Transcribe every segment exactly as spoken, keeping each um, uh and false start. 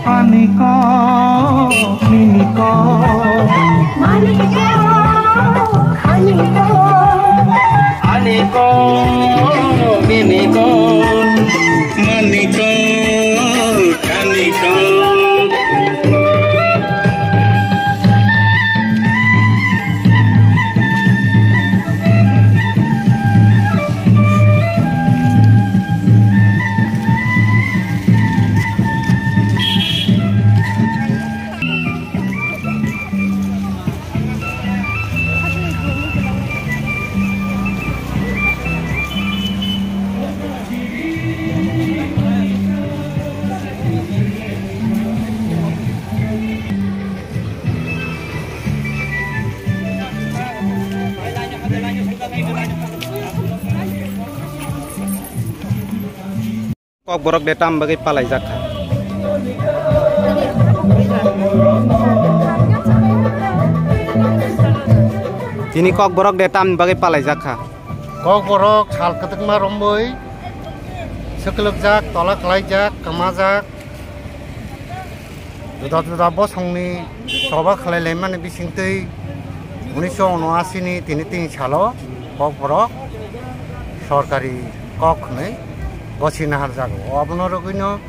Paniko, miniko. Maniko, khaniko. Aniko, miniko. Maniko, khaniko. Kokborok de tam bagwi palaijak kha? Tini Kokborok de tam bagwi palaijak kha? Kokborok sal kwtwkma romwi swklwkjak, tola khlaijak, kwmajak. Juda juda bosongni choba khlai laimani bisingtwi unisho unoashi ni tini tini salo Kokborok sorkari kok hwnwi gosi naharjago. Abono rwgwino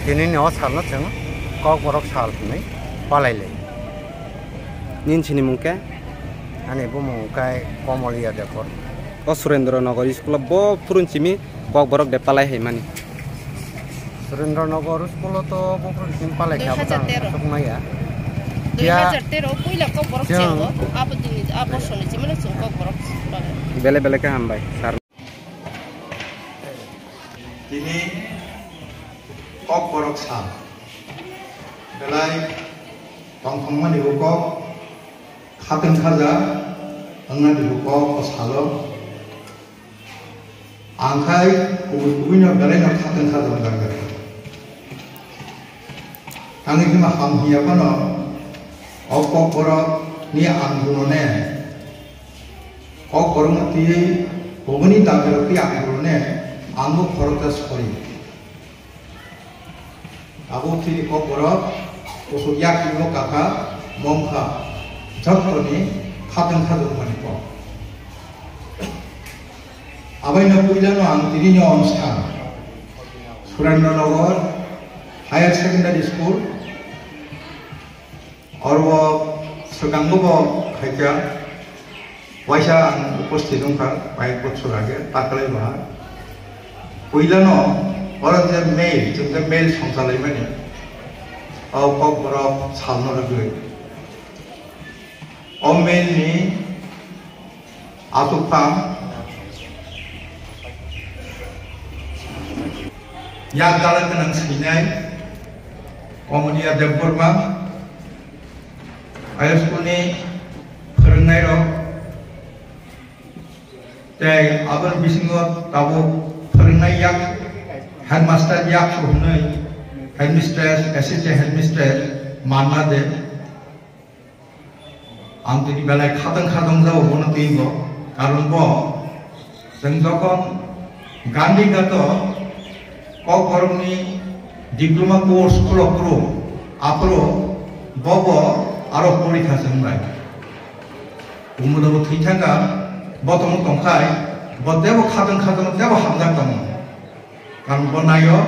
tinini o salno chwng Kokborok sal hwnwi palai lai. Nini sinimung khe? Ani bumung khe Komoliya Debbarma. O Surendra Nagar school o bo phurun simi Kokborok de palai hai mani. Surendra Nagar school o to bo phurun simi palai kha, Dui hajar tero. Aswk maya. Dui hajar tero puila Kokborok chwng, chengo, abo dini, abo soni chimano chwng Kokborok palai. Bele bele khe hambai, sir. Tini Kokborok sal. Belai tongthokmani bo kok, khatwng khaja wngnani bo kok o salo. Ang khai kubui kubui no belai no khatwng khaja wngjak. Tangwi hima ham hiya phano o Kokborok ni ang buno ne Kokborok no twiwi kubuni dabi rok twi ang buno ne ang bo khoroksa sori. Abo chini Kokborok Kusu yakni o kaka mongkha jottoni khatang khatung mani kok. Abaino puilano ang tini ni onsa Surendra Nagar Higher Secondary School, oro swkango bo khaikha. Waisa ang uposthit wngkha, bai bochor age, takalai baha. Puilano oro je mail, chwng je mail songchalaimani, o kok borok salno rwgwi. O mail ni aswk phang yak dala gwnang swinai Komodiya Debbarma, high school ni phwrwngnairok, tei aboni bisingo tabuk phwrwngnai yak headmaster yak hwnwi headmistress, assistant headmistress manna de. Ang tini belai khatang khatang jao bono twibo, karon bo chwng jokhon Gandhi gato Kokborokni diploma course khulok phuru, aphuru bobo aro porikha se wngbai. Umudobo thwi thangkha, bo tongmo tongkhai, bo tebo khatang khatang tebo hamjak tongo. Karon bo naio,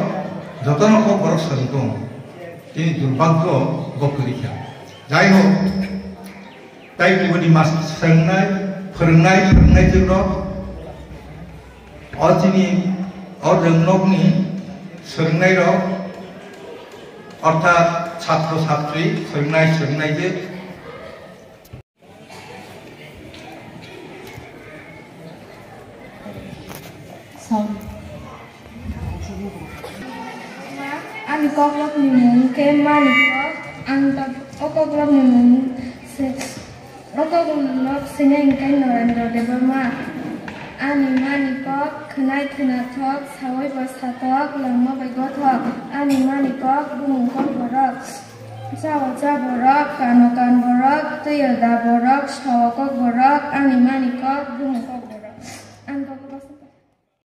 jotono Kokborok swrwng tong. Tini durbhagyo bo kwrwi kha. Jai hok, tai kiboni mas-, swrwngnai, phwrwngnai, phwrwngnai jwk rok, o chini, o rwngnokni swrwngnai rok, orthat chhatro chhatri, swrwngnai, swrwngnai jwk, Ani kokrokni mung khe Manikok. Ang ta-, o kokrokni mung se, o kokrok sinai hwnkhe Narendra Debbarma. Ani Manikok khwnai khwnathok, saui bo satok, langma bai gothok. Ani Manikok bumung kok borok. Chao cha borok, kano kan borok, twiyo da borok, sao kok borok, ani Manikok, bumung kok